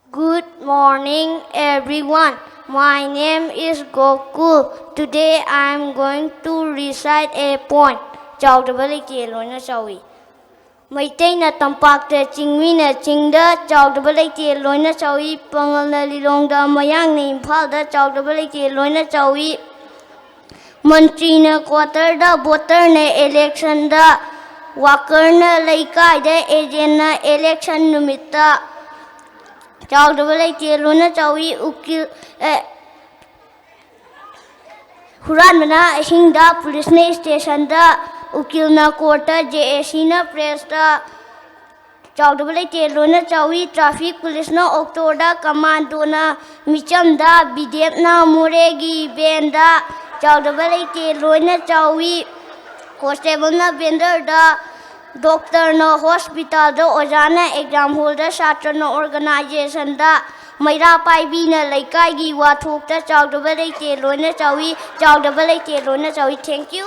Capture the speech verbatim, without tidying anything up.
Good morning, everyone. My name is Gokul. Today I am going to recite a poem. ꯆꯥꯎꯗꯕ ꯂꯩꯇꯦ ꯂꯣꯏꯅ ꯆꯥꯎꯏ꯫ ꯃꯩꯇꯩꯅ ꯇꯝꯄꯥꯛꯇ, ꯆꯤꯡꯃꯤꯅ ꯆꯤꯡꯗ, ꯆꯥꯎꯗꯕ ꯂꯩꯇꯦ ꯂꯣꯏꯅ ꯆꯥꯎꯏ꯫ ꯄꯥꯉꯜꯅ ꯂꯤꯂꯣꯡꯗ, ꯃꯌꯥꯡꯅ ꯏꯝꯐꯥꯜꯗ, ꯆꯥꯎꯗꯕ ꯂꯩꯇꯦ ꯂꯣꯏꯅ ꯆꯥꯎꯏ꯫ ꯃꯟꯇ꯭ꯔꯤꯅ ꯀ꯭ꯋꯥꯇꯔꯗ, ꯚꯣꯇꯔꯅ ꯏꯂꯦꯛꯁꯟꯗ, ꯋꯥꯀꯔꯅ ꯂꯩꯀꯥꯏꯗ, ꯑꯦꯖꯦꯟꯅ ꯏꯂꯦꯛꯁꯟ ꯅꯨꯃꯤꯠꯇ꯫ ꯆꯥꯎꯗꯕ ꯂꯩꯇꯦ ꯂꯣꯏꯅ ꯆꯥꯎꯏ꯫ ꯎꯀꯤꯜ, ꯑꯦ, ꯍꯨꯔꯥꯟꯕꯅ ꯑꯍꯤꯡꯗ, ꯄꯨꯂꯤꯁꯅ ꯏꯁꯇꯦꯁꯟꯗ, ꯎꯀꯤꯜꯅ ꯀꯣꯔꯠꯇ, ꯖꯦ ꯑꯦ ꯁꯤꯅ ꯄ꯭ꯔꯦꯁꯇ꯫ ꯆꯥꯎꯗꯕ ꯂꯩꯇꯦ ꯂꯣꯏꯅ ꯆꯥꯎꯏ꯫ ꯇ꯭ꯔꯥꯐꯤꯛ ꯄꯨꯂꯤꯁꯅ ꯑꯣꯛꯇꯣꯗ, ꯀꯃꯥꯟꯗꯣꯅ ꯃꯤꯆꯝꯗ, ꯕꯤ ꯗꯤ ꯑꯦꯐꯅ ꯃꯣꯔꯦꯒꯤ ꯕꯦꯟꯗ꯫ ꯆꯥꯎꯗꯕ ꯂꯩꯇꯦ ꯂꯣꯏꯅ ꯆꯥꯎꯏ꯫ ꯀꯣꯟꯁꯇꯦꯕꯜꯅ ꯕꯦꯟꯗꯔꯗ, ꯗꯣꯛꯇꯔꯅ ꯍꯣꯁꯄꯤꯇꯥꯜꯗ, ꯑꯣꯖꯥꯅ ꯑꯦꯛꯖꯥꯝ ꯍꯣꯜꯗ, ꯁꯥꯇ꯭ꯔꯅ ꯑꯣꯔꯒꯅꯥꯏꯖꯦꯁꯟꯗ, ꯃꯩꯔꯥ ꯄꯥꯏꯕꯤꯅ ꯂꯩꯀꯥꯏꯒꯤ ꯋꯥꯊꯣꯛꯇ꯫ ꯆꯥꯎꯗꯕ ꯂꯩꯇꯦ ꯂꯣꯏꯅ ꯆꯥꯎꯏ꯫ ꯆꯥꯎꯗꯕ ꯂꯩꯇꯦ ꯂꯣꯏꯅ ꯆꯥꯎꯏ꯫ Thank you.